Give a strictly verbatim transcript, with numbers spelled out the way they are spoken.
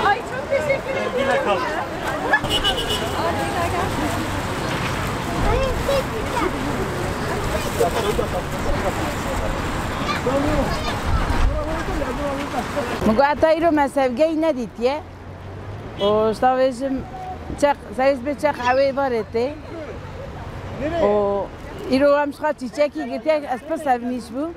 Ay, çok teşekkür ederim. Min got, "Heta îro me sevgeyî nedîtiye." Û ji tavê jim çeq, serê ji bê çeq ewê varê tê. Û îro em ji xwe çîçekî girtiye, ez pir sevinîş bûm.